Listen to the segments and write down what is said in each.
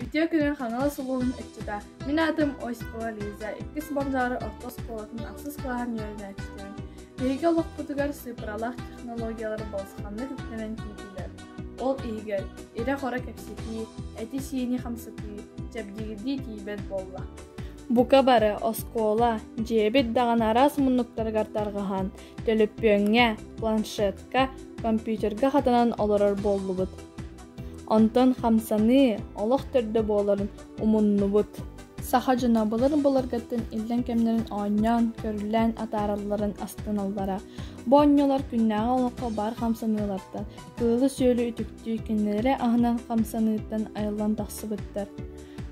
Үтүө күнүн Хаҥалас улууһун ыччата. Мин аатым Осипова Лиза, иккис Манчаары орто оскуолатын ахсыс кылааһын үөрэнээччитэбин. Биһиги олохпутугар сыыппаралаах технологиялар балысханнык үктэнэн киирдилэр. Ол иһигэр ирэ-хоро кэпсэтии, эти-сиини хамсатыы, чэбдигирдии тиийбэт буолла. Бука бары оскуола, дьиэбит даҕаны араас муннуктарыгар тарҕаһан, төлөпүөҥҥэ, планшетка, компьютерга хатанан олорор буоллубут. Онтон хамсаныы олох төрдө буоларын умуннубут. Саха дьоно былыр-былыргыттан иллэҥ кэмнэрин оонньоон, көрүлээн атааралларын астыналлара. Бу оонньуулар күннээҕи олоххо баар хамсаныылартан, кыылы-сүөлү үтүктүү кинилэри аһынан хамсаныыттан айыллан тахсыбыттар.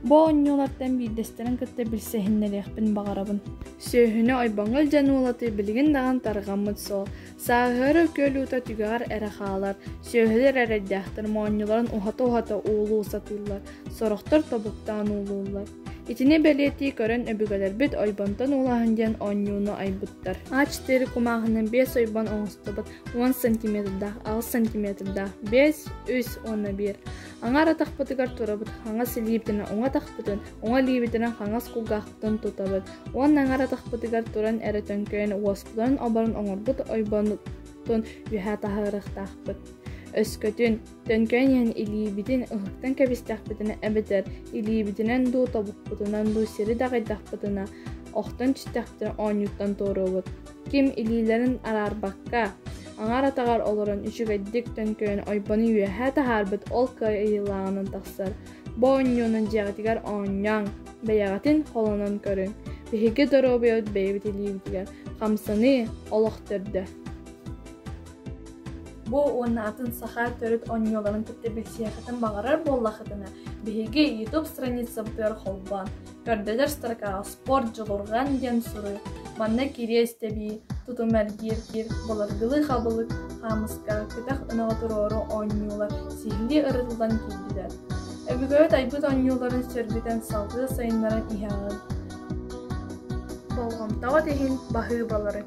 Бу оонньуулартан биирдэстэрин кытта билсиһиннэриэхпин баҕарабын. Сүөһүнү ойбоҥҥо илдьэн уулатыы билигин даҕаны тарҕаммыт суол. Сааһыары күөл уута түгэҕэр эрэ хаалар, сүөһүлэр эрэйдээхтэр моонньуларын уһата-уһата уулуу сатыыллар, сорохтор тобуктаан уулууллар. Итини бэлиэтии көрөн өбүгэлэрбит ойбонтон уулааһын диэн оонньууну айбыттар. А4 кумааҕынан биэс ойбон оҥостубут уон сантиметрдаах, аҕыс сантиметрдаах, биэс, үс уонна биир. Аҥаар атахпытыгар турабыт, хаҥас илиибитинэн уҥа атахпытын, уҥа илиибитинэн хаҥас кулгаахпытын тутабыт уонна аҥаар атахпытыгар туран эрэ төҥкөйөн уоспутунан оборон оҥорбут ойбонтон үөһэ таһаарыахтаахпыт. Өскөтүн, төҥкөйөн иһэн илиибитин ыһыктан кэбистэхпитинэ эбэтэр илиибитинэн дуу тобукпутунан дуу сири даҕайдахпытына, охтон түстэхпитинэ оонньууттан туоруобут. Ким илиилэрин араарбакка, аҥаар атаҕар олорон үчүгэйдик төҥкөйөн ойбону үөһэ таһаарбыт ол кыайыылааҕынан тахсар. Бу оонньуунан дьиэҕитигэр оонньооҥ, бэйэҕитин холонон көрүҥ. Биһиги доруобуйабыт бэйэбит илиибитигэр. Хамсаныы олох төрдө. Бу уонна атын саха төрүт оонньууларын кытта билсиэххитин баҕарар буоллаххытына, биһиги YouTube страницабытыгар холбоон, көрдөтөр строкаҕа «Спорт дьулурҕан» диэн суруй, манна кириэс тэбии, тутум эргиир, былыргылыы хабылык, хаамыска, көтөх ынаҕы туруору оонньуулар сиһилии ырытыллан киирдилэр. Өбүгэбит айбыт оонньууларын сөргүтэн салгыы сайыннаран иһэҕин. Болҕомтоҕут иһин баһыыбалары.